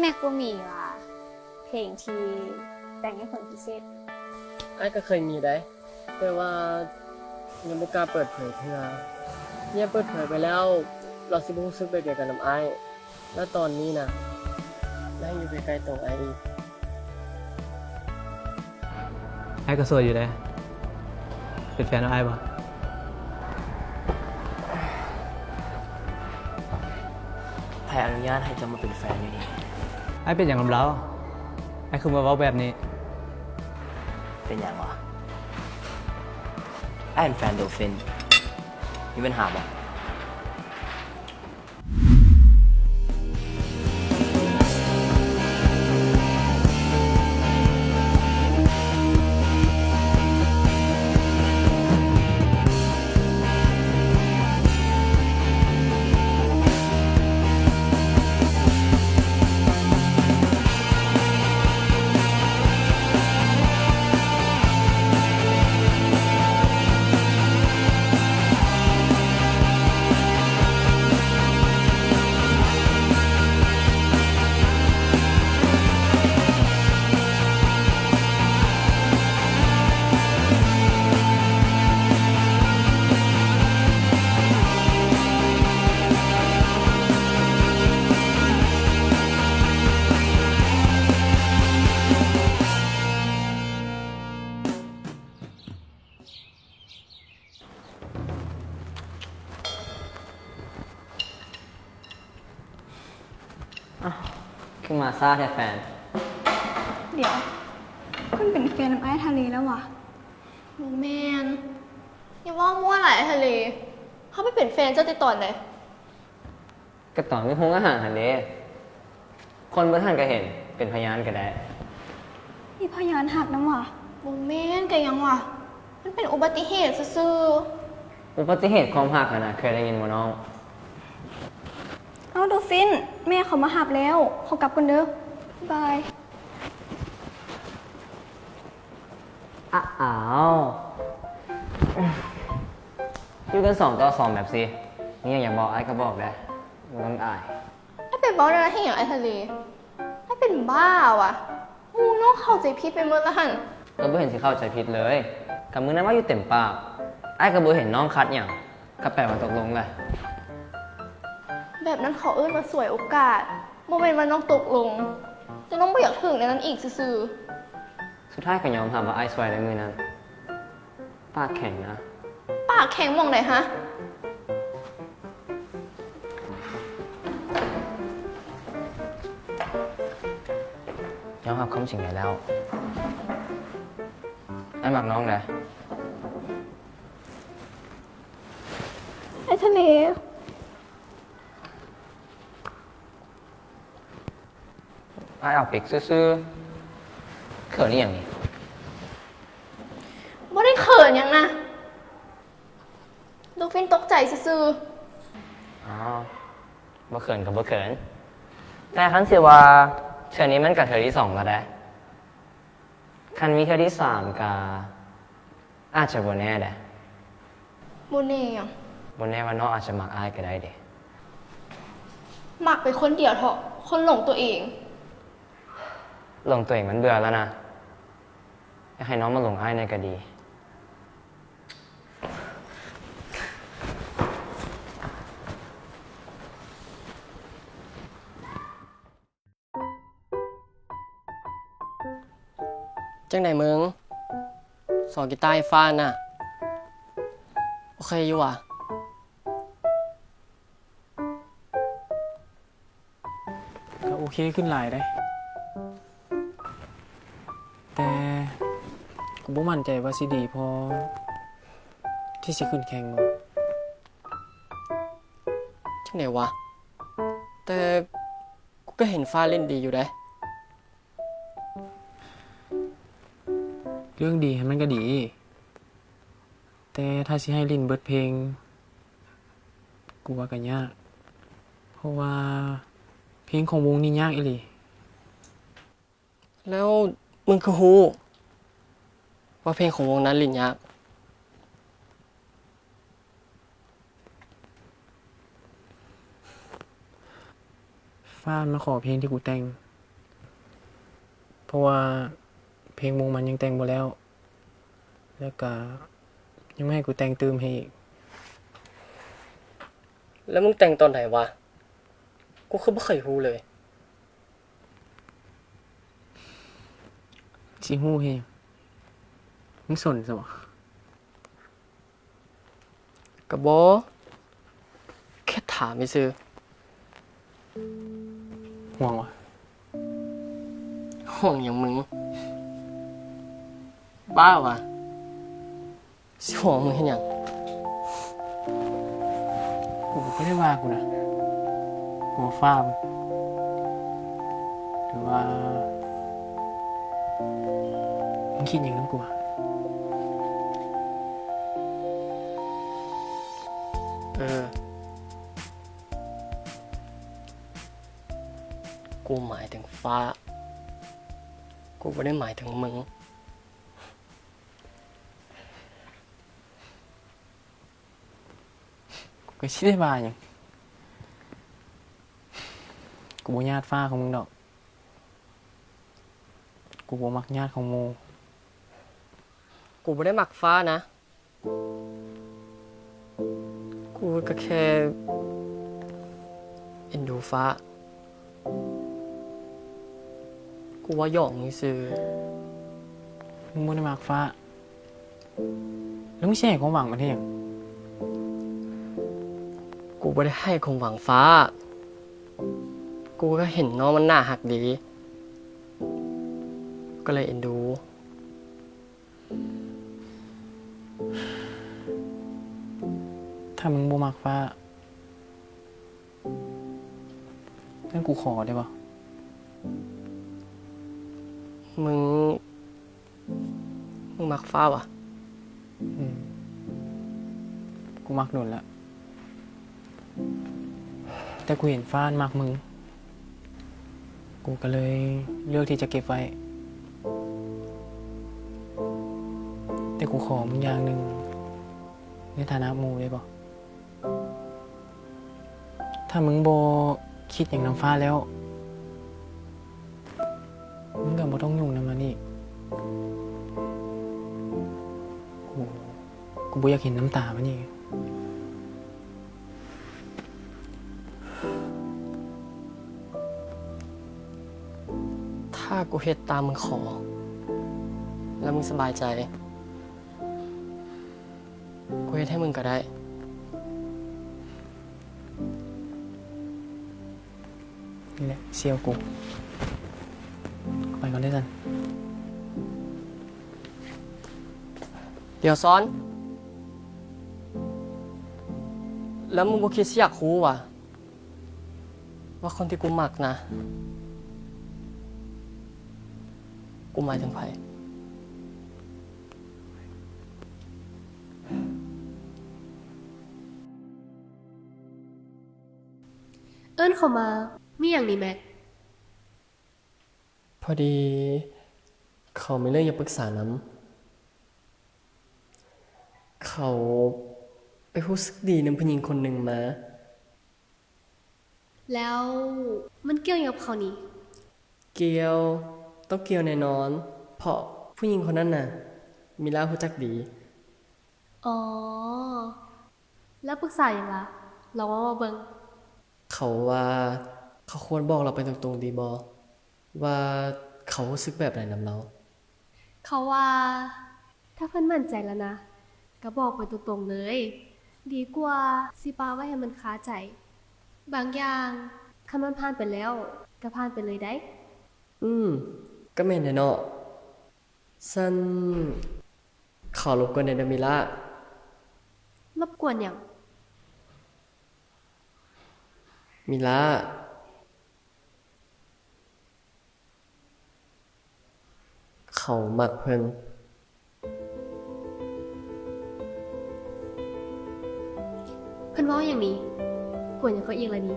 ແມັກບໍ່ມີວ່າ ເພງທີ່ແຕ່ງໃຫ້ຄົນພິເສດ? ອ້າຍກໍເຄີຍມີໄດ໋ ແຕ່ວ່າຍັງບໍ່ກ້າເປີດເຜີຍເທື່ອ. ຍາມເປີດເຜີຍໄປແລ້ວ ລາວຊິບໍ່ຮູ້ສຶກແບບດຽວກັນນຳອ້າຍ. ແລ້ວຕອນນີ້ນະ ລາວຍັງຢູ່ໃກ້ໆໂຕອ້າຍອີກ. ອ້າຍກໍໂສດຢູ່ເດ້. ເປັນແຟນກັບອ້າຍບໍ່? ໃຜອະນຸຍາດໃຫ້ເຈົ້າມາເປັນແຟນຢູ່ນີ້? ອ້າຍເປັນຫຍັງນຳລາວ? ອ້າຍຄືມາເວົ້າແບບນີ້? ເປັນຫຍັງວະ? ອ້າຍເປັນແຟນໂດຟິນ ມີບັນຫາບໍ່? ອ້າວ ຄືມາຊ້າແທ້ແຟນ? ດຽວ ເພິ່ນເປັນແຟນນຳອ້າຍທະເລແລ້ວຫວາ? ບໍ່ແມ່ນ. ຢ່າເວົ້າມົ້ວຫຼາຍອ້າຍທະເລ. ເຮົາໄປເປັນແຟນເຈົ້າແຕ່ຕອນໃດ? ກໍຕອນຢູ່ໂຮງອາຫານຫັ້ນເດ້. ຄົນເບິ່ງຫັ້ນກໍເຫັນ ເປັນພະຍານກໍໄດ້. ມີພະຍານຮັກນຳຫວາ? ບໍ່ແມ່ນກະຫຍັງຫວາ? ມັນເປັນອຸບັດຕິເຫດຊື່ໆ. ອຸບັດຕິເຫດຄວາມຮັກຫັ້ນນະ ເຄີຍໄດ້ຍິນບໍ່ນ້ອງ? ເອົ້າ ໂດຟິນ ແມ່ເຂົາມາຮັບແລ້ວ. ເຂົາກັບກ່ອນເດີ. ບາຍ. ອ້າວ ຢູ່ກັນສອງຕໍ່ສອງແບບຊີ້ ມີຫຍັງຢາກບອກອ້າຍກໍບອກໄດ້ ບໍ່ຕ້ອງອາຍ. ອ້າຍໄປເວົ້າແນວນັ້ນເຮັດຫຍັງອ້າຍທະເລ? ອ້າຍເປັນບ້າຫວາ? ໂອ້ ນ້ອງເຂົ້າໃຈຜິດໄປໝົດລະຫັ້ນ. ກໍບໍ່ເຫັນຊິເຂົ້າໃຈຜິດເລີຍ. ກໍມື້ນັ້ນເວົ້າຢູ່ເຕັມປາກ. ອ້າຍກໍບໍ່ເຫັນນ້ອງຂັດຫຍັງ. ກໍແປວ່າຕົກລົງແຫຼະ. ແບບນັ້ນເຂົາເອີ້ນວ່າສວຍໂອກາດ. ບໍ່ແມ່ນວ່ານ້ອງຕົກລົງ. ແຕ່ນ້ອງບໍ່ຢາກຖືກແນວນັ້ນອີກຊື່ໆ. ສຸດທ້າຍກໍຍອມຮັບວ່າອ້າຍຊ່ວຍໃນມື້ນັ້ນ. ປາກແຂງນະ. ປາກແຂງໝ່ອງໃດຫະ? ຍອມຮັບຄວາມຈິງໄດ້ແລ້ວ. ອ້າຍມັກນ້ອງເດ້. ອ້າຍທະເລ. ອ້າຍອາກປິກຊື່ໆ. ເຂີນອີ່ຫຍັງນີ້? ບໍ່ໄດ້ເຂີນຫຍັງນະ. ໂດຟິນຕົກໃຈຊື່ໆ. ອໍ ບໍ່ເຂີນກໍບໍ່ເຂີນ. ແຕ່ຄັນຊິວ່າ ເທື່ອນີ້ມັນກໍເທື່ອທີສອງແລ້ວເດ້. ຄັນມີເທື່ອທີສາມກໍອາດຈະບໍ່ແນ່ເດ້. ບໍ່ແນ່ຫຍັງ? ບໍ່ແນ່ວ່ານ້ອງອາດຈະມັກອ້າຍກໍໄດ້ເດ້. ມັກໄປຄົນດຽວເທາະ, ຄົນຫຼົງຕົວເອງ. ຫຼົງຕົວເອງມັນເບື່ອແລ້ວນະ. ຢາກໃຫ້ນ້ອງມາຫຼົງອ້າຍແດ່ກໍດີ. ຈັ່ງໃດມຶງ? ສອນກີຕາໃຫ້ຟ້ານະ ໂອເຄຢູ່ຫວາ? ກໍໂອເຄຂຶ້ນຫຼາຍເດ້ ແຕ່ກູບໍ່ໝັ້ນໃຈວ່າຊິດີພໍທີ່ຊິຂຶ້ນແຂ່ງບໍ່. ຈັ່ງໃດຫວາ? ແຕ່ ກູກໍເຫັນຟ້າຫຼິ້ນດີຢູ່ເດ້. ເລື່ອງດີຫັ້ນມັນກໍດີ ແຕ່ຖ້າຊິໃຫ້ຫຼິ້ນເບິດເພງ ກູວ່າກໍຍາກ ເພາະວ່າເພງຂອງວົງນີ້ຍາກອີ່ຫຼີ. ແລ້ວມຶງຄືຮູ້ວ່າເພງຂອງວົງນັ້ນຫຼິ້ນຍາກ? ຟ້າມາຂໍເພງທີ່ກູແຕ່ງ ພາະວ່າເພງມຸງມັນຍັງແຕ່ງບໍ່ແລ້ວ ແລ້ວກະຍັງມາໃຫ້ກູແຕ່ງຕື່ມໃຫ້ອີກ. ແລ້ວມຶງແຕ່ງຕອນໃດວະ? ກູຄືບໍ່ເຄີຍຮູ້ເລີຍ. ຊິຮູ້ເຮັດຫຍັງ? ມຶງສົນຊະບໍ? ກະບໍ່ ແຄ່ຖາມຊື່ໆ. ຫ່ວງຫວາ? ຫ່ວງຫຍັງມຶງ? ບ້າຫວາ? ຊິຫ່ວງມຶງເຮັດຫຍັງ? ກູບໍ່ໄດ້ວ່າກູນະ. ກູມາຟ້າວ ຫຼືວ່າ ມຶງຄິດຫຍັງນຳກູຫວາ? ເອີ ກູໝາຍເຖິງຟ້າ ກູບໍ່ໄດ້ໝາຍເຖິງມຶງ. ກູກະຊິໄດ້ວ່າຫຍັງ? ກູບໍ່ຍາດຟ້າຂອງມຶງດອກ. ກູບໍ່ມັກຍາດຂອງໝູ່. ກູບໍ່ໄດ້ມັກຟ້ານະ. ກູກະແຄ່ເອັນດູຟ້າ. ກູເວົ້າຫຍອກມຶງຊື່. ມຶງບໍ່ໄດ້ມັກຟ້າ. ແລ້ວມຶງຊິໃຫ້ຄວາມຫວັງມັນເຮັດຫຍັງ? ກູບໍ່ໄດ້ໃຫ້ຄວາມຫວັງຟ້າ. ກູກະເຫັນນ້ອງມັນໜ້າຮັກດີ ກະເລີຍເອັນດູ. ຖ້າມຶງບໍ່ມັກຟ້າ ຊັ້ນກູຂໍໄດ້ບໍ່? ມຶງ ມຶງມັກຟ້າຫວາ? ອືມ ກູມັກດົນແລ້ວ. ແຕ່ກູເຫັນຟ້າມັກມຶງ ກູກະເລີຍເລືອກທີ່ຈະເກັບໄວ້. ແຕ່ກູຂໍມຶງຢ່າງໜຶ່ງ ໃນຖານະໝູ່ໄດ້ບໍ່? ຖ້າມຶງບໍ່ຄິດຫຍັງນຳຟ້າແລ້ວ ມຶງກະບໍ່ຕ້ອງຫຍຸ້ງນຳມັນອີກ. ກູ ກູບໍ່ຢາກເຫັນນ້ຳຕາມັນອີກ. ຖ້າກູເຮັດຕາມມຶງຂໍ ແລ້ວມຶງສະບາຍໃຈ ກູເຮັດໃຫ້ມຶງກະໄດ້. ນີ້ແຫຼະ ສ່ຽວກູ. ໄປກ່ອນເດີຊັ້ນ. ດຽວຊອນ, ແລ້ວມຶງບໍ່ຄິດຊິຢາກຮູ້ຫວາ ວ່າຄົນທີ່ກູມັກນະ ກູໝາຍເຖິງໃຜ? ເອີ້ນເຂົາມາ. ມີຫຍັງນີ້ແມັກ? ພໍດີເຂົາມີເລື່ອງຢາກປຶກສານຳ. ເຂົາໄປຮູ້ສຶກດີນຳຜູ້ຍິງຄົນໜຶ່ງມາ. ແລ້ວມັນກ່ຽວຫຍັງກັບເຂົານີ້? ກ່ຽວ, ຕ້ອງກ່ຽວແນ່ນອນ, ເພາະຜູ້ຍິງຄົນນັ້ນນະ ມີລາຮູ້ຈັກດີ. ອໍ ແລ້ວປຶກສາຫຍັງລະ? ລອງເວົ້າມາເບິ່ງ. ເຂົາວ່າເຂົາຄວນບອກລາວໄປຕົງໆດີບໍ່ ວ່າເຂົາຮູ້ສຶກແບບໃດນຳລາວ? ເຂົາວ່າ ຖ້າເພິ່ນໝັ້ນໃຈແລ້ວນະ ກະບອກໄປຕົງໆເລີຍ ດີກວ່າຊິປະໄວ້ໃຫ້ມັນຄາໃຈ. ບາງຢ່າງ ຄັນມັນຜ່ານໄປແລ້ວ ກະຜ່ານໄປເລີຍໄດ໋. ອືມ ກະແມ່ນແຫຼະເນາະ. ຊັ້ນ ຂໍລົບກວນແດ່ເດີມິລາ. ລົບກວນຫຍັງ? ມິລາ ເຂົາມັກເພິ່ນ. ເພິ່ນເວົ້າຫຍັງນີ້? ກວນຫຍັງເຂົາອີກລະນີ້?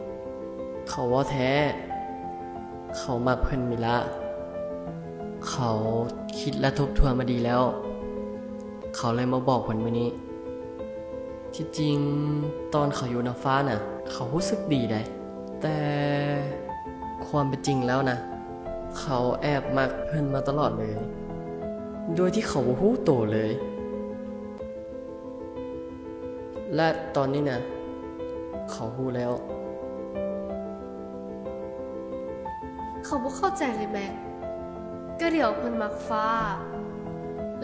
ເຂົາເວົ້າແທ້. ເຂົາມັກເພິ່ນ ມິລາ. ເຂົາຄິດແລະທົບທວນມາດີແລ້ວ. ເຂົາເລີຍມາບອກເພິ່ນມື້ນີ້. ທີ່ຈິງຕອນເຂົາຢູ່ນຳຟ້ານະ ເຂົາຮູ້ສຶກດີໃດ໋ ແຕ່ຄວາມເປັນຈິງແລ້ວນະ ເຂົາແອບມັກເພິ່ນມາຕະຫຼອດເລີຍ ໂດຍທີ່ເຂົາບໍ່ຮູ້ໂຕເລີຍ. ແລະ ຕອນນີ້ນະ ເຂົາຮູ້ແລ້ວ. ເຂົາບໍ່ເຂົ້າໃຈເລີຍແມັກ. ກະດຽວເພິ່ນມັກຟ້າ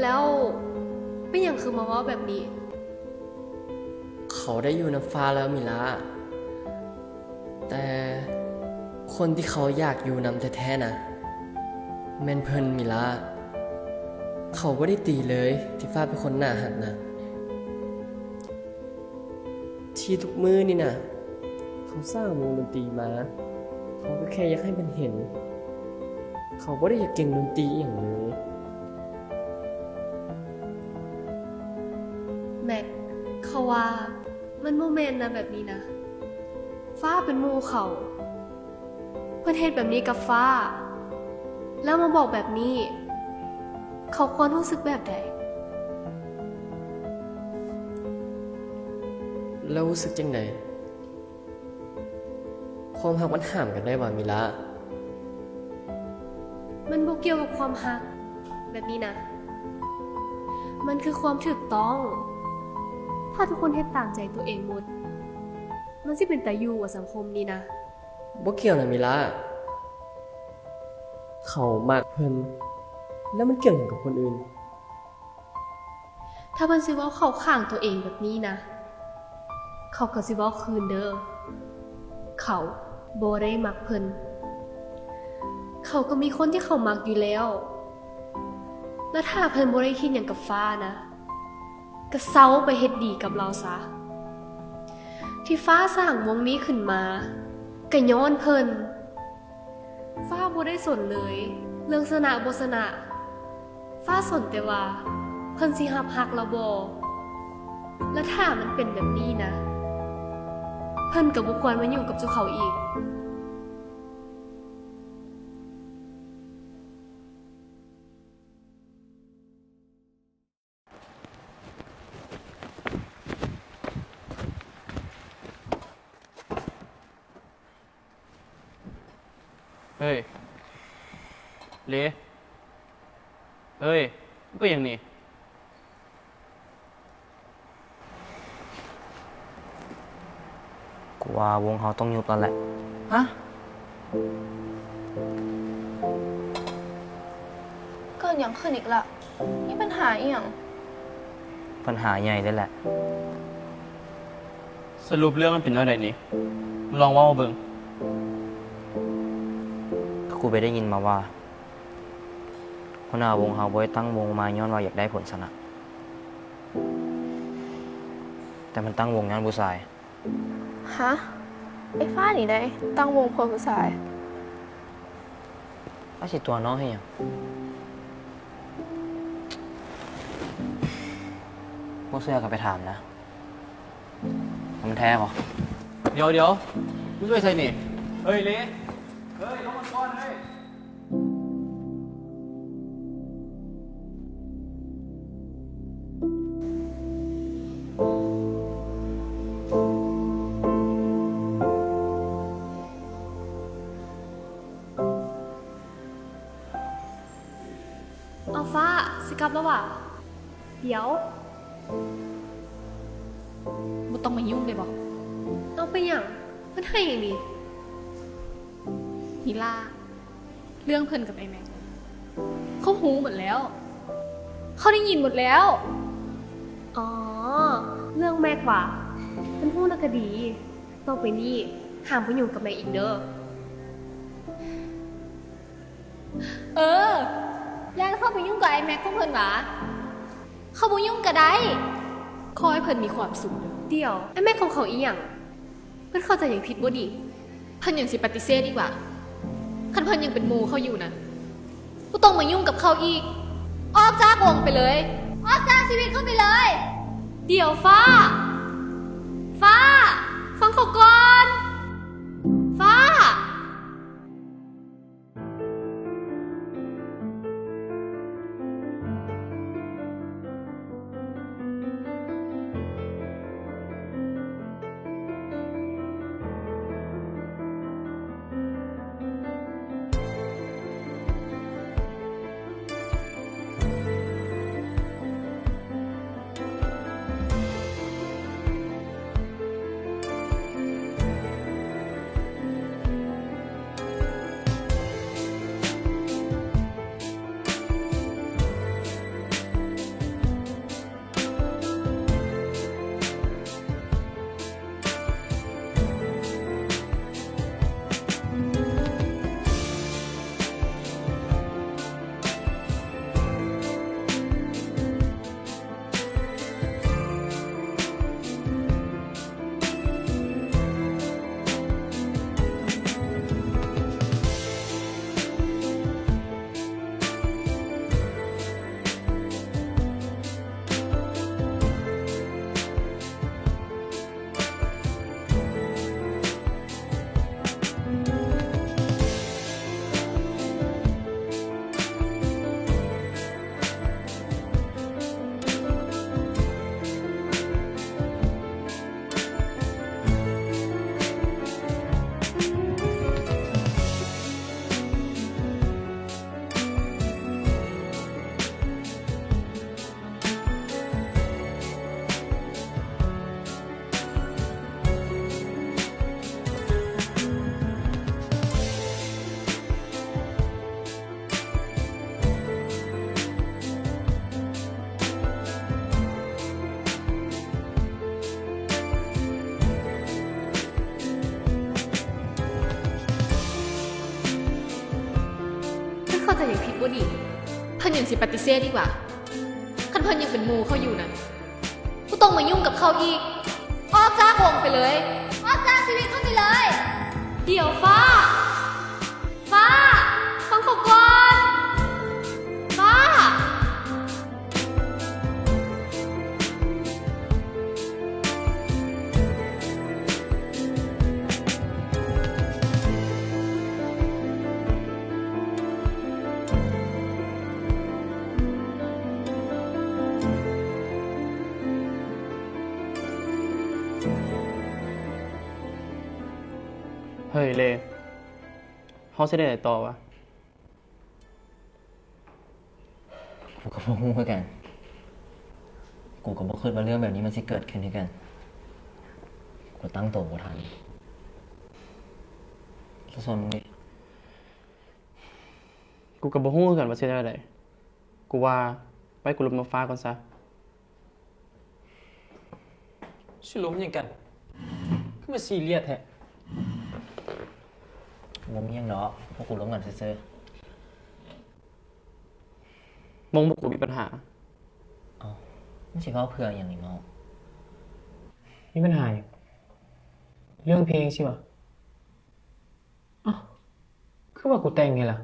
ແລ້ວເປັນຫຍັງຄືມາເວົ້າແບບນີ້? ເຂົາໄດ້ຢູ່ນຳຟ້າແລ້ວ ມິລາ. ແຕ່ຄົນທີ່ເຂົາຢາກຢູ່ນຳແທ້ໆນະ ແມ່ນເພິ່ນ ມິລາ. ເຂົາບໍ່ໄດ້ຕິເລີຍທີ່ຟ້າເປັນຄົນໜ້າຮັກນະ. ທີ່ທຸກມື້ນີ້ນະ ເຂົາສ້າງວົງດົນຕີມາ ເຂົາກໍແຄ່ຢາກໃຫ້ເພິ່ນເຫັນ. ເຂົາບໍ່ໄດ້ຢາກເກັ່ງດົນຕີອີ່ຫຍັງເລີຍ. ແມັກ, ເຂົາວ່າມັນບໍ່ແມ່ນນະແບບນີ້ນະ. ຟ້າເປັນໝູ່ເຂົາ. ເພິ່ນເຮັດແບບນີ້ກັບຟ້າ ແລ້ວມາບອກແບບນີ້ ເຂົາຄວນຮູ້ສຶກແບບໃດ? ແລ້ວຮູ້ສຶກຈັ່ງໃດ? ຄວາມຮັກມັນຫ້າມກັນໄດ້ຫວາ ມິລາ? ມັນບໍ່ກ່ຽວກັບຄວາມຮັກແບບນີ້ນະ. ມັນຄືຄວາມຖືກຕ້ອງ. ຖ້າທຸກຄົນເຮັດຕາມໃຈຕົວເອງໝົດ, ມັນຊິເປັນຕາຢູ່ຫວາ ສັງຄົມນີ້ນະ? ບໍ່ກ່ຽວນະ ມິລາ. ເຂົາມັກເພິ່ນ ແລ້ວມັນກ່ຽວຫຍັງກັບຄົນອື່ນ? ຖ້າເພິ່ນຊິເວົ້າເຂົ້າຂ້າງຕົວເອງແບບນີ້ນະ, ເຂົາກໍຊິເວົ້າຄືນເດີ້. ເຂົາບໍ່ໄດ້ມັກເພິ່ນ. ເຂົາກໍມີຄົນທີ່ເຂົາມັກຢູ່ແລ້ວ. ແລະ ຖ້າເພິ່ນບໍ່ໄດ້ຄິດຫຍັງກັບຟ້ານະ, ກໍເຊົາໄປເຮັດດີກັບລາວຊະ. ທີ່ຟ້າສ້າງວົງນີ້ຂຶ້ນມາ ກໍຍ້ອນເພິ່ນ. ຟ້າບໍ່ໄດ້ສົນເລີຍເລື່ອງຊະນະບໍ່ຊະນະ. ຟ້າສົນແຕ່ວ່າເພິ່ນຊິຮັບຮັກລາວບໍ່. ແລະ ຖ້າມັນເປັນແບບນີ້ນະ, ເພິ່ນກໍບໍ່ຄວນມາຢູ່ກັບເຈົ້າເຂົາອີກ. ເຮີ້ຍ ເລ. ເຮີ້ຍ ມຶງເປັນຫຍັງນີ້? ກູວ່າວົງເຮົາຕ້ອງຍຸບແລ້ວແຫຼະ. ຮະ? ເກີດຫຍັງຂຶ້ນອີກລະ? ມີບັນຫາອີ່ຫຍັງ? ບັນຫາໃຫຍ່ເລີຍແຫຼະ. ສະຫຼຸບເລື່ອງມັນເປັນແນວໃດນີ້? ມຶງລອງເວົ້າມາເບິ່ງ. ກໍກູໄປໄດ້ຍິນມາວ່າ ຫົວໜ້າວົງເຮົາບໍ່ໄດ້ຕັ້ງວົງມາຍ້ອນວ່າຢາກໄດ້ຜົນຊະນະ, ແຕ່ມັນຕັ້ງວົງຍ້ອນຜູ້ຊາຍ. ຮະ? ໄອ້ຟ້ານີ້ໃດ໋ ຕັ້ງວົງເພື່ອຜູ້ຊາຍ? ອ້າຍຊິຕົວະນ້ອງເຮັດຫຍັງ? ບໍ່ເຊື່ອກໍໄປຖາມນະ. ມັນແທ້ບໍ່? ດຽວໆ ມຶງໄປໃສນີ້? ເຮີ້ຍ ເລ. ເຮີ້ຍ ລົງມາກ່ອນເຮີ້ຍ. ເອົາ ຟ້າ ຊິກັບແລ້ວຫວາ? ດຽວ ບໍ່ຕ້ອງມາຫຍຸ້ງໄດ້ບໍ່? ເອົາ ເປັນຫຍັງ? ເພິ່ນໃຫ້ຫຍັງນີ້? ມີລາ ເລື່ອງເພິ່ນກັບໄອ້ແມັກ ເຂົາຮູ້ໝົດແລ້ວ. ເຂົາໄດ້ຍິນໝົດແລ້ວ. ອໍ ເລື່ອງແມັກຫວາ? ເພິ່ນຮູ້ແລ້ວກໍດີ. ຕໍ່ໄປນີ້ ຫ້າມໄປຫຍຸ້ງກັບແມັກອີກເດີ້. ເອີ ຢ່າເຂົ້າໄປຫຍຸ້ງກັບໄອ້ແມັກຂອງເພິ່ນຫວາ? ເຂົາບໍ່ຫຍຸ້ງກໍໄດ້. ຂໍໃຫ້ເພິ່ນມີຄວາມສຸກເດີ້. ດຽວ ໄອ້ແມັກຂອງເຂົາອີ່ຫຍັງ? ເພິ່ນເຂົ້າໃຈຫຍັງຜິດບໍ່ນີ້? ເພິ່ນຍັງຊິປະຕິເສດອີກຫວາ? ຄັນເພິ່ນຍັງເປັນໝູ່ເຂົາຢູ່ນະ, ບໍ່ຕ້ອງມາຫຍຸ້ງກັບເຂົາອີກ. ອອກຈາກວົງໄປເລີຍ. ອອກຈາກຊີວິດເຂົາໄປເລີຍ. ດຽວ ຟ້າ ຟ້າ ຟັງເຂົາກ່ອນ. ຟ້າ. ເ ເຂົ້າໃຈຫຍັງຜິດບໍ່ນີ້? ເພິ່ນຍັງຊິປະຕິເສດອີກຫວາ? ຄັນເພິ່ນຍັງເປັນໝູ່ເຂົາຢູ່ນະ, ບໍ່ຕ້ອງມາຫຍຸ້ງກັບເຂົາອີກ. ອອກຈາກວົງໄປເລີຍ. ອອກຈາກຊີວິດເຂົາໄປເລີຍ. ດຽວ ຟ້າ! ຟ້າ! ຟັງເຂົາກ່ອນ! ຟ້າ! ເຮີ້ຍ ເລ, ເຮົາຊິໄດ້ໃດຕໍ່ວະ? ກູກໍບໍ່ຮູ້ຄືກັນ. ກູກໍບໍ່ຄິດວ່າເລື່ອງແບບນີ້ມັນຊິເກີດຂຶ້ນຄືກັນ. ກູຕັ້ງໂຕບໍ່ທັນ. ແລ້ວສ່ວນມຶງເດ? ກູກໍບໍ່ຮູ້ຄືກັນວ່າຊິແນວໃດ. ກູວ່າໄປ ກູລົມນຳຟ້າກ່ອນຊະ. ຊິລົມຫຍັງກັນ? ຄືມາຊີຣຽສແທ້. ບໍ່ມີຫຍັງດອກ, ພວກກູລົມກັນຊື່ໆ. ວົງພວກກູມີບັນຫາ. ເອົ້າ, ມຶງຊິເວົ້າເພື່ອຫຍັງນີ້ເນາະ? ມີບັນຫາຫຍັງ? ເລື່ອງເພງຊີ້ຫວາ? ອ້າວ, ຄືວ່າກູແຕ່ງໃຫ້ລະ?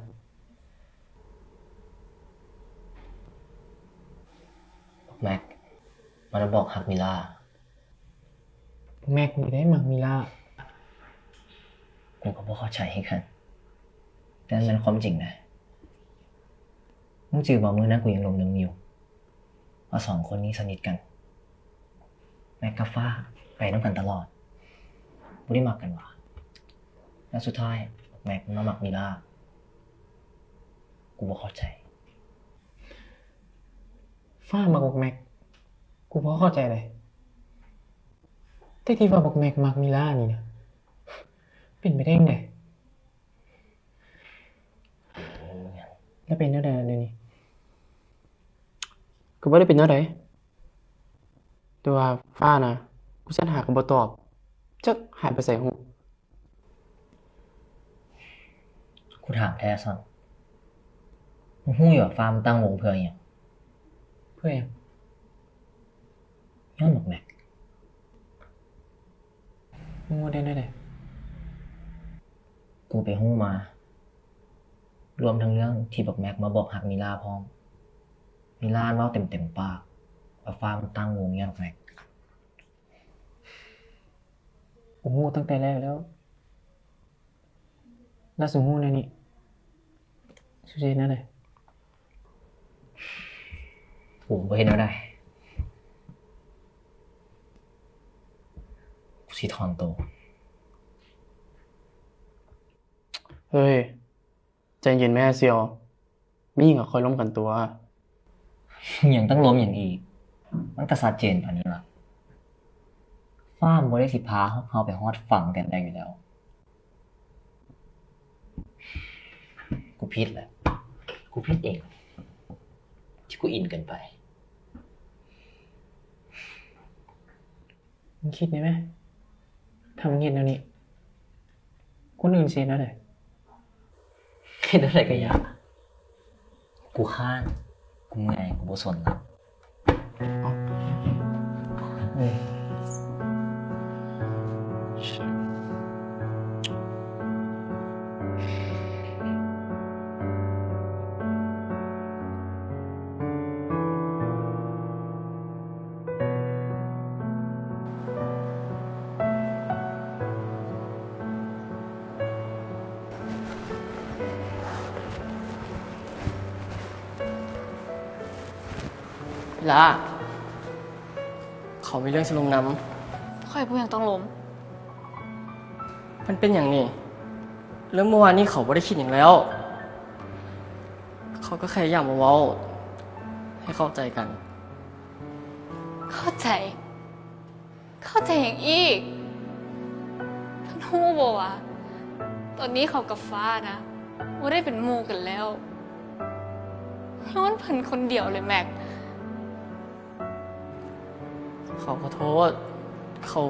ບັກແມັກ ມັນມາບອກຮັກມິລາ. ແມັກນີ້ເດ້ມັກມິລາ. ກູກໍບໍ່ເຂົ້າໃຈຄືກັນ, ແຕ່ມັນແມ່ນຄວາມຈິງນະ. ມຶງຈື່ບໍ່? ມື້ນັ້ນກູຍັງຫຼົງລືມຢູ່ວ່າສອງຄົນນີ້ສະໜິດກັນ. ແມັກກັບຟ້າໄປນຳກັນຕະຫຼອດ, ບໍ່ໄດ້ມັກກັນຫວາ? ແລ້ວສຸດທ້າຍແມັກມັນມາມັກມິລາ. ກູບໍ່ເຂົ້າໃຈ. ຟ້າມັກບັກແມັກ, ກູພໍເຂົ້າໃຈເດ້. ແຕ່ທີ່ວ່າບັກແມັກມັກມິລານີ້ນະ, ເປັນໄປໄດ້ຈັ່ງໃດ? ແລ້ວເປັນແນວໃດລະດຽວນີ້? ກໍບໍ່ໄດ້ເປັນແນວໃດ, ແຕ່ວ່າຟ້ານະ, ກູແຊັດຫາກໍບໍ່ຕອບ, ຈັກຫາຍໄປໃສຮູ້. ກູຖາມແທ້ຊັ້ນ, ມຶງຮູ້ຢູ່ວ່າຟ້າມັນຕັ້ງວົງເພື່ອຫຍັງ? ເພື່ອຫຍັງ? ຍ້ອນບັກແມັກ. ມຶງຮູ້ໄດ້ແນວໃດ? ກູໄປຮູ້ມາ, ລວມທັງເລື່ອງທີ່ບັກແມັກມາບອກຮັກມິລາພ້ອມ. ມິລາເວົ້າເຕັມໆປາກວ່າຟ້າມັນຕັ້ງວົງຍ້ອນບັກແມັກ. ກູຮູ້ຕັ້ງແຕ່ແລກແລ້ວ. ແລ້ວສູຮູ້ແນວນີ້, ສູຊິເຮັດແນວໃດ? ກູບໍ່ເຮັດແນວໃດ. ກູຊິຖອນໂຕ. ເຮີ້ຍ, ໃຈເຢັນແມ້ຊຽວ. ມີຫຍັງກໍຄ່ອຍລົມກັນຕົວະ. ຍັງຕ້ອງລົມຫຍັງອີກ? ມັນກໍຊັດເຈນປານນີ້ລະ. ຟ້າມັນບໍ່ໄດ້ຊິພາເຮົາໄປຮອດຝັ່ງແຕ່ແລກຢູ່ແລ້ວ. ກູຜິດແຫຼະ. ກູຜິດເອງ ທີ່ກູອິນເກີນໄປ. ມຶງຄິດແນ່ແມ, ຖ້າມຶງເຮັດແນວນີ້ ຄົນອື່ນຊິເຮັດແນວໃດ? ເຮັດແນວໃດກໍຢ່າ, ກູຄ້ານ, ກູເມື່ອຍ, ກູບໍ່ສົນລະ. ລາ, ເຂົາມີເລື່ອງຊິລົມນຳ. ຂ້ອຍບໍ່ຫຍັງຕ້ອງລົມ. ມັນເປັນຫຍັງນີ້? ເລື່ອງເມື່ອວານນີ້ເຂົາບໍ່ໄດ້ຄິດຫຍັງແລ້ວ. ເຂົາກໍແຄ່ຢາກມາເວົ້າໃຫ້ເຂົ້າໃຈກັນ. ເຂົ້າໃຈ? ເຂົ້າໃຈຫຍັງອີກ? ເພິ່ນຮູ້ບໍ່ວ່າ ຕອນນີ້ເຂົາກັບຟ້ານະ ບໍ່ໄດ້ເປັນໝູ່ກັນແລ້ວ. ຍ້ອນເພິ່ນຄົນດຽວເລີຍ ແມັກ. ເຂົາຂໍໂທດ. ເຂົາ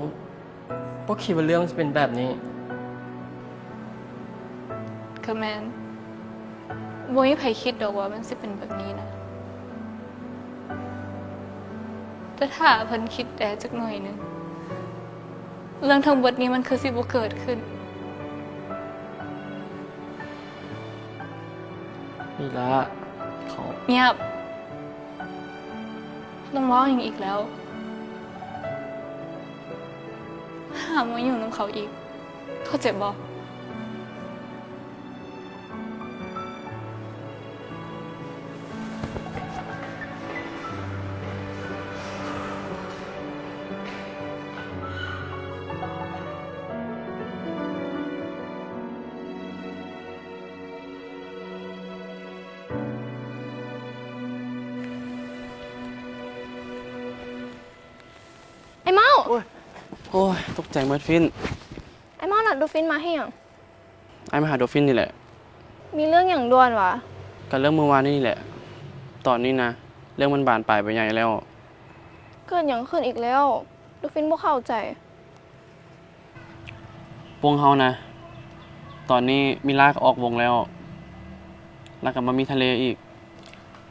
ບໍ່ຄິດວ່າເລື່ອງມັນຈະເປັນແບບນີ້. ກໍແມ່ນ. ບໍ່ມີໃຜຄິດດອກວ່າມັນຊິເປັນແບບນີ້ນະ. ແຕ່ຖ້າເພິ່ນຄິດແດ່ຈັກໜ້ອຍໜຶ່ງ, ເລື່ອງທັງໝົດນີ້ມັນຄືຊິບໍ່ເກີດຂຶ້ນ. ມີລາ ເຂົາ ງຽບ! ຕ້ອງເວົ້າຫຍັງອີກແລ້ວ. ຫ້າມບໍ່ຫຍຸ້ງນຳເຂົາອີກ. ເຂົ້າໃຈບໍ່? ອ້າຍເມົາ! ໂອ້ຍ ໂອ້ຍ ຕົກໃຈໝົດ ຟິນ. ອ້າຍເມົາ ນັດໂດຟິນມາເຮັດຫຍັງ? ອ້າຍມາຫາໂດຟິນນີ້ແຫຼະ. ມີເລື່ອງຫຍັງດ່ວນຫວາ? ກະເລື່ອງມື້ວານນີ້ແຫຼະ. ຕອນນີ້ນະ ເລື່ອງມັນບານປາຍໄປໃຫຍ່ແລ້ວ. ເກີດຫຍັງຂຶ້ນອີກແລ້ວ? ໂດຟິນບໍ່ເຂົ້າໃຈ. ວົງເຮົານະ ຕອນນີ້ມີລາກະອອກວົງແລ້ວ ລະກະມາມີທະເລອີກ.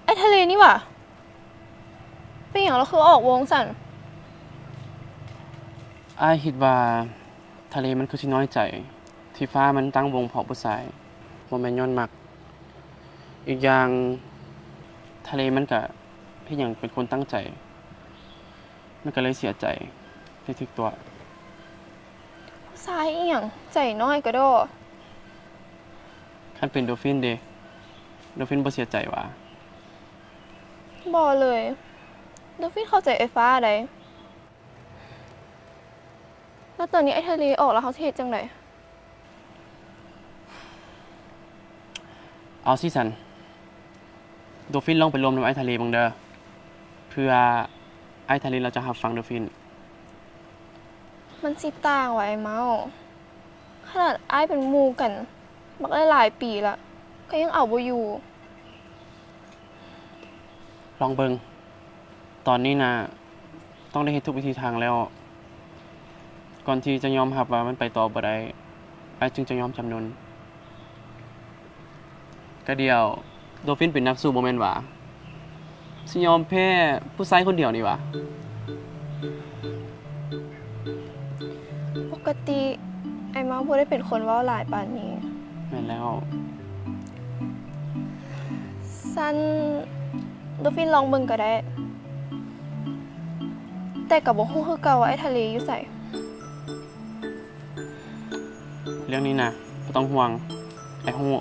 ອ້າຍທະເລນີ້ຫວາ? ເປັນຫຍັງລາວຄືອອກວົງຊັ້ນ? ອ້າຍຄິດວ່າທະເລມັນຄືຊິນ້ອຍໃຈ ທີ່ຟ້າມັນຕັ້ງວົງເພາະຜູ້ຊາຍ, ບໍ່ແມ່ນຍ້ອນມັກ. ອີກຢ່າງ ທະເລມັນກະເຮັດຫຍັງເປັນຄົນຕັ້ງໃຈ. ມັນກະເລີຍເສຍໃຈທີ່ຖືກຕົວະ. ຜູ້ຊາຍອີ່ຫຍັງ ໃຈນ້ອຍກະດໍ້. ຄັນເປັນໂດຟິນເດ? ໂດຟິນບໍ່ເສຍໃຈຫວາ? ບໍ່ເລີຍ. ໂດຟິນເຂົ້າໃຈອ້າຍຟ້າໃດ໋. ແລ້ວຕອນນີ້ອ້າຍທະເລອອກແລ້ວ ເຮົາຊິເຮັດຈັ່ງໃດ? ເອົາຊີ້ຊັ້ນ, ໂດຟິນລອງໄປລົມນຳອ້າຍທະເລເບິ່ງເດີ ເພື່ອອ້າຍທະເລລາວຈະຮັບຟັງໂດຟິນ. ມັນຊິຕ່າງຫວາອ້າຍເມົາ? ຂະໜາດອ້າຍເປັນໝູ່ກັນບັກຫຼາຍໆປີລະ ກະຍັງເອົາບໍ່ຢູ່. ລອງເບິ່ງ. ຕອນນີ້ນະ ຕ້ອງໄດ້ເຮັດທຸກວິທີທາງແລ້ວ ກ່ອນທີ່ຈະຍອມຮັບວ່າມັນໄປຕໍ່ບໍ່ໄດ້, ອ້າຍຈຶ່ງຈະຍອມຈຳນົນ. ກະດຽວ ໂດຟິນເປັນນັກສູ້ບໍ່ແມ່ນຫວາ? ຊິຍອມແພ້ຜູ້ຊາຍຄົນດຽວນີ້ຫວາ? ປົກກະຕິອ້າຍເມົາບໍ່ໄດ້ເປັນຄົນເວົ້າຫຼາຍປານນີ້. ແມ່ນແລ້ວ. ຊັ້ນ ໂດຟິນລອງເບິ່ງກະໄດ້, ແຕ່ກະບໍ່ຮູ້ຄືເກົ່າວ່າອ້າຍທະເລຢູ່ໃສ. ເລື່ອງນີ້ນະ ບໍ່ຕ້ອງຫ່ວງ, ອ້າຍຮູ້.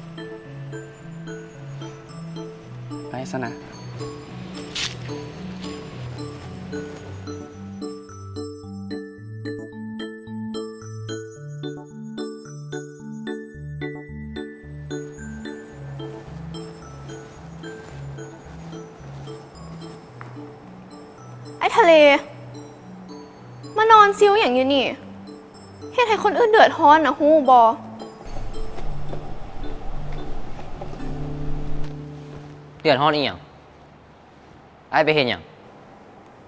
ໄປຊັ້ນນະ. ອ້າຍທະເລ ມານອນຊິວຫຍັງຢູ່ນີ້? ເຮັດໃຫ້ຄົນອື່ນເດືອດຮ້ອນນະ ຮູ້ບໍ່? ເດືອດຮ້ອນອີ່ຫຍັງ? ອ້າຍໄປເຮັດຫຍັງ?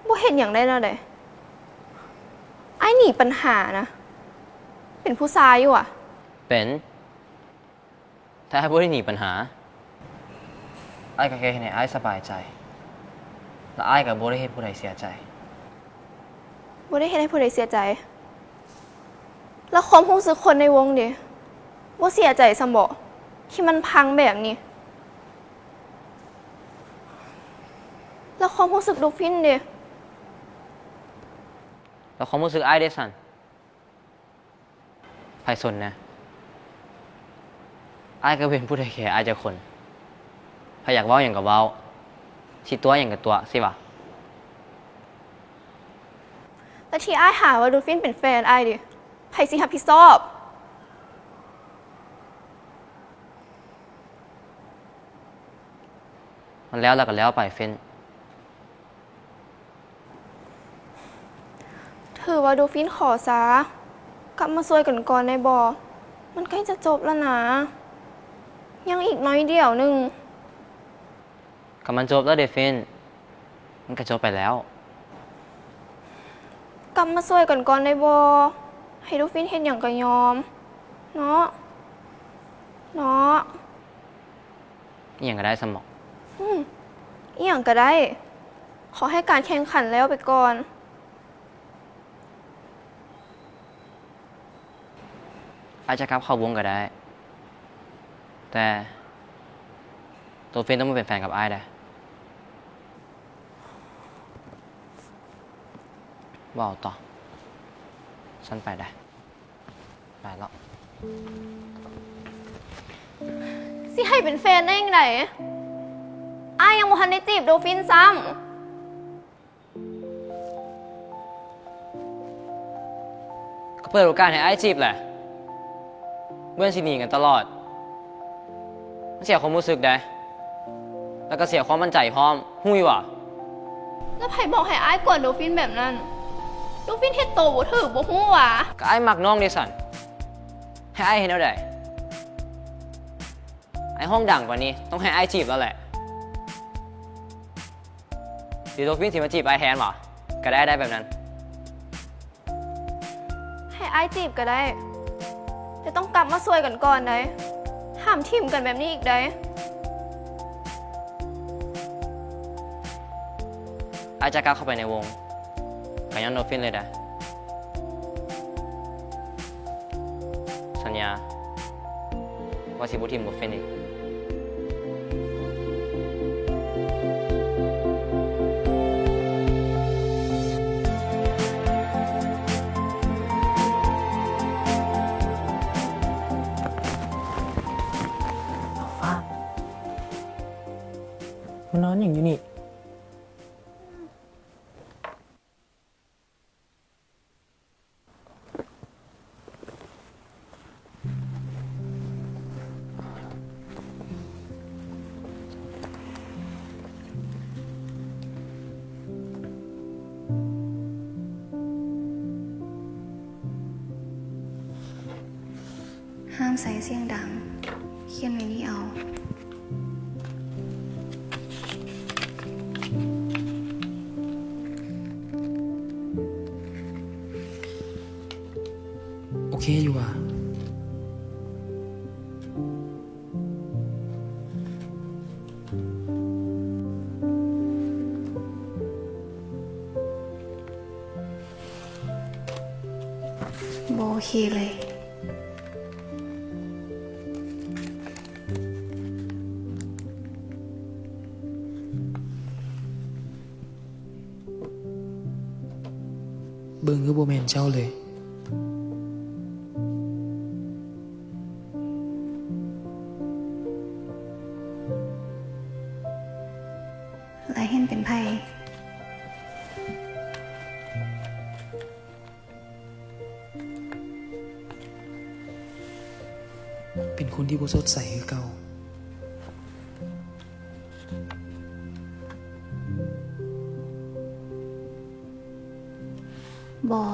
ບໍ່ເຮັດຫຍັງໄດ້ແນວໃດ? ອ້າຍໜີປັນຫານະ. ເປັນຜູ້ຊາຍຢູ່ຫວາ? ເປັນ. ແຕ່ອ້າຍບໍ່ໄດ້ໜີບັນຫາ, ອ້າຍກະແຄ່ເຮັດໃຫ້ອ້າຍສະບາຍໃຈ ແລະ ອ້າຍກະບໍ່ໄດ້ເຮັດຜູ້ໃດເສຍໃຈ. ບໍ່ໄດ້ເຮັດໃຫ້ຜູ້ໃດເສຍໃຈ? ແລ້ວຄວາມຮູ້ສຶກຄົນໃນວົງເດ? ບໍ່ເສຍໃຈຊ້ຳບໍ ທີ່ມັນພັງແບບນີ້? ແລ້ວຄວາມຮູ້ສຶກໂດຟິນເດ? ແລ້ວຄວາມຮູ້ສຶກອ້າຍເດຊັ້ນ? ໃຜສົນແດ່? ອ້າຍກະເປັນຜູ້ໄດ້ແຄ່ອ້າຍຈັກຄົນ. ໃຜຢາກເວົ້າຫຍັງກະເວົ້າ, ຊິຕົວະຫຍັງກະຕົວະ ຊິຫວາ? ແລ້ວທີ່ອ້າຍຫາວ່າໂດຟິນເປັນແຟນອ້າຍເດ? ໃຜຊິຮັບຜິດຊອບ? ມັນແລ້ວລະກະແລ້ວໄປ ຟິນ. ຖືວ່າໂດຟິນຂໍຊາ, ກັບມາຊ່ວຍກັນກ່ອນໄດ້ບໍ່? ມັນໃກ້ຈະຈົບແລ້ວນະ, ຍັງອີກໜ້ອຍດຽວໜຶ່ງ. ກະມັນຈົບແລ້ວເດ ຟິນ, ມັນກະຈົບໄປແລ້ວ. ກັບມາຊ່ວຍກັນກ່ອນໄດ້ບໍ່? ໃຫ້ໂດຟິນເຮັດຫຍັງກະຍອມ ເນາະ ເນາະ. ອີ່ຫຍັງກໍໄດ້ຊັ້ນເບາະ? ອືມ ອີ່ຫຍັງກໍໄດ້ ຂໍໃຫ້ການແຂ່ງຂັນແລ້ວໄປກ່ອນ. ອ້າຍຈະກັບເຂົ້າວົງກໍໄດ້ ແຕ່ໂດຟິນຕ້ອງມາເປັນແຟນກັບອ້າຍເດ້. ເວົ້າຕໍ່ ຊັ້ນໄປເດ້. ໄປແລ້ວ. ຊິໃຫ້ເປັນແຟນໄດ້ຈັ່ງໃດ? ອ້າຍຍັງບໍ່ທັນໄດ້ຈີບໂດຟິນຊ້ຳ. ກໍເປີດໂອກາດໃຫ້ອ້າຍຈີບແຫຼະ. ເມື່ອຊິໜີກັນຕະຫຼອດ ມັນເສຍຄວາມຮູ້ສຶກເດ້ ແລ້ວກໍເສຍຄວາມໝັ້ນໃຈພ້ອມ ຮູ້ຢູ່ຫວາ? ແລ້ວໃຜບອກໃຫ້ອ້າຍກວນໂດຟິນແບບນັ້ນ? ໂດຟິນເຮັດໂຕບໍ່ຖືກ ບໍ່ຮູ້ຫວາ? ກໍອ້າຍມັກນ້ອງເດຊັ້ນ ໃຫ້ອ້າຍເຮັດແນວໃດ? ອ້າຍຮ້ອງດັງປານນີ້ ຕ້ອງໃຫ້ອ້າຍຈີບແລ້ວແຫຼະ. ຫຼືໂດຟິນຊິມາຈີບອ້າຍແທນຫວາ? ກໍໄດ້ ໄດ້ແບບນັ້ນ. ໃຫ້ອ້າຍຈີບກໍໄດ້ ແຕ່ຕ້ອງກັບມາຊ່ວຍກັນກ່ອນໃດ໋. ຫ້າມຖິ້ມກັນແບບນີ້ອີກໃດ໋. ອ້າຍຈະກັບເຂົ້າໄປໃນວົງ ກໍຍ້ອນໂດຟິນເລີຍເດ້. ສັນຍາວ່າຊິບໍ່ຖິ້ມໂດຟິນອີກ. ມານອນຫຍັງຢູ່ນີ້? ຫ້າມໃຊ້ສຽງດັງ ຂຽນໄວ້ນີ້ເອົາ. ໂອເຄຢູ່ຫວາ? ບໍ່ໂອເຄເລີຍ. ເບິ່ງຄືບໍ່ແມ່ນເຈົ້າເລີຍ. ລະເຫັນເປັນໃຜ? ເປັນຄົນທີ່ບໍ່ສົດໃສຄືເກົ່າ. ບໍ່.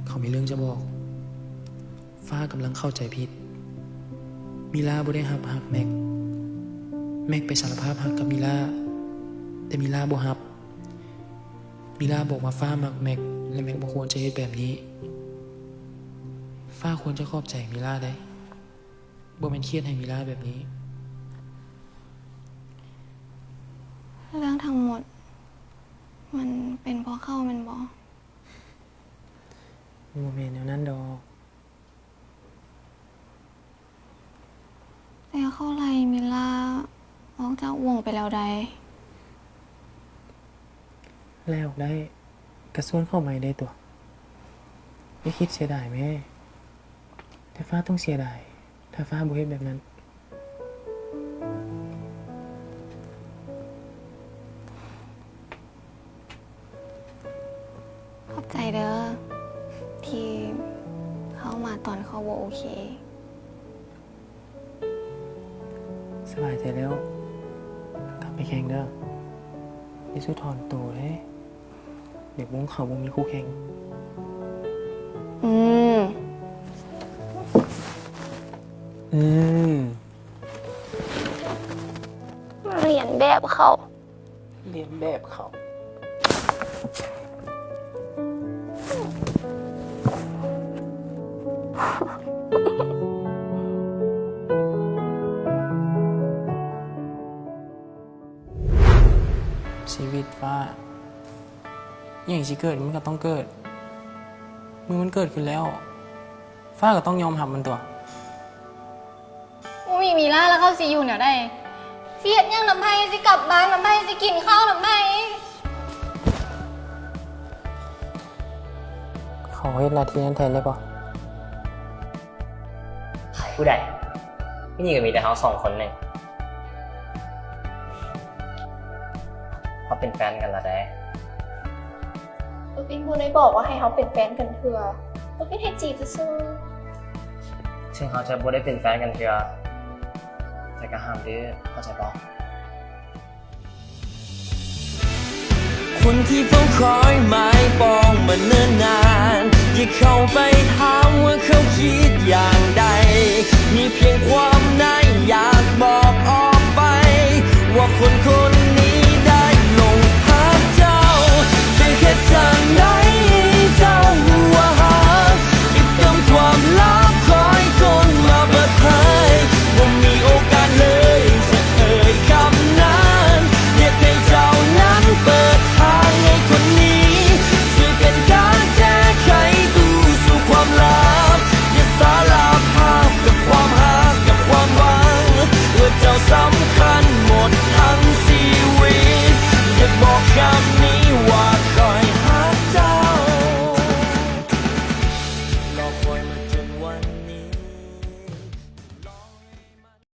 ເຂົາມີເລື່ອງຈະບອກ. ຟ້າກຳລັງເຂົ້າໃຈຜິດ. ມີລາບໍ່ໄດ້ຮັບຮັກແມັກ. ແມັກໄປສາລະພາບຮັກກັບມີລາ, ແຕ່ມີລາບໍ່ຮັບ. ມີລາບອກວ່າຟ້າມັກແມັກ ແລະ ແມັກບໍ່ຄວນຈະເຮັດແບບນີ້. ຟ້າຄວນຈະຂອບໃຈມີລາໄດ໋, ບໍ່ແມ່ນຄຽດໃຫ້ມີລາແບບນີ້. ເລື່ອງທັງໝົດ ມັນເປັນເພາະເຂົາແມ່ນບໍ່? ບໍ່ແມ່ນແນວນັ້ນດອກ. ແຕ່ເຂົາໄລ່ມິລາອອກຈາກວົງໄປແລ້ວໃດ໋. ໄລ່ອອກໄດ້ ກະຊວນເຂົ້າໃໝ່ໄດ້ຕົວະ. ຢ່າຄິດເສຍດາຍແມ້, ແຕ່ຟ້າຕ້ອງເສຍດາຍ ຖ້າຟ້າບໍ່ເຮັດແບບນັ້ນ. ຂອບ ໃຈເດີ ທີ່ເຮົາມາຕອນເຂົາບໍ່ໂອເຄ. ສະບາຍໃຈແລ້ວ ກັບໄປແຂ່ງເດີ. ຢ່າສູ່ຖອນໂຕເດ້ ດຽວວົງເຂົາບໍ່ມີຄູ່ແຂ່ງ. ອືມ ອືມ ລຽນແບບເຂົາ. ລຽນແບບເຂົາ. ຊີວິດຟ້າ ອີ່ຫຍັງຊິເກີດມັນກໍຕ້ອງເກີດ. ເມື່ອມັນເກີດຂຶ້ນແລ້ວ ຟ້າກໍຕ້ອງຍອມຮັບມັນຕົວະ. ບໍ່ມີມີລາແລ້ວເຂົາຊິຢູ່ແນວໃດ? ຊິເຮັດຫຍັງນຳໃຜ? ຊິກັບບ້ານນຳໃຜ? ຊິກິນເຂົ້ານຳໃຜ? ເຂົາເຮັດໜ້າທີ່ນັ້ນແທນໄດ້ບໍ່? ໃຜຜູ້ໃດ? ຢູ່ນີ້ກໍມີແຕ່ເຮົາສອງຄົນໜຶ່ງ. ເຮົາເປັນແຟນກັນລະເດ້. ໂຕເປັນບໍ່ໄດ້ບອກວ່າໃຫ້ເຮົາເປັນແຟນກັນເທື່ອ. ໂຕເປັນໃຫ້ຈີບຊື່ໆ. ເຖິງເຮົາຈະບໍ່ໄດ້ເປັນແຟນກັນເທື່ອ ແຕ່ກໍຫ້າມດື້ ເຂົ້າໃຈບໍ່? ຄົນທີ່ເຝົ້າຄອຍໝາຍປອງມາເນີນນານ ຢ່າເຂົ້າໄປຖາມວ່າເຂົາຄິດຢ່າງໃດ. ມີພຽງຄວາມໃນຢາກບອກອອກໄປ ວ່າຄົນຄົນ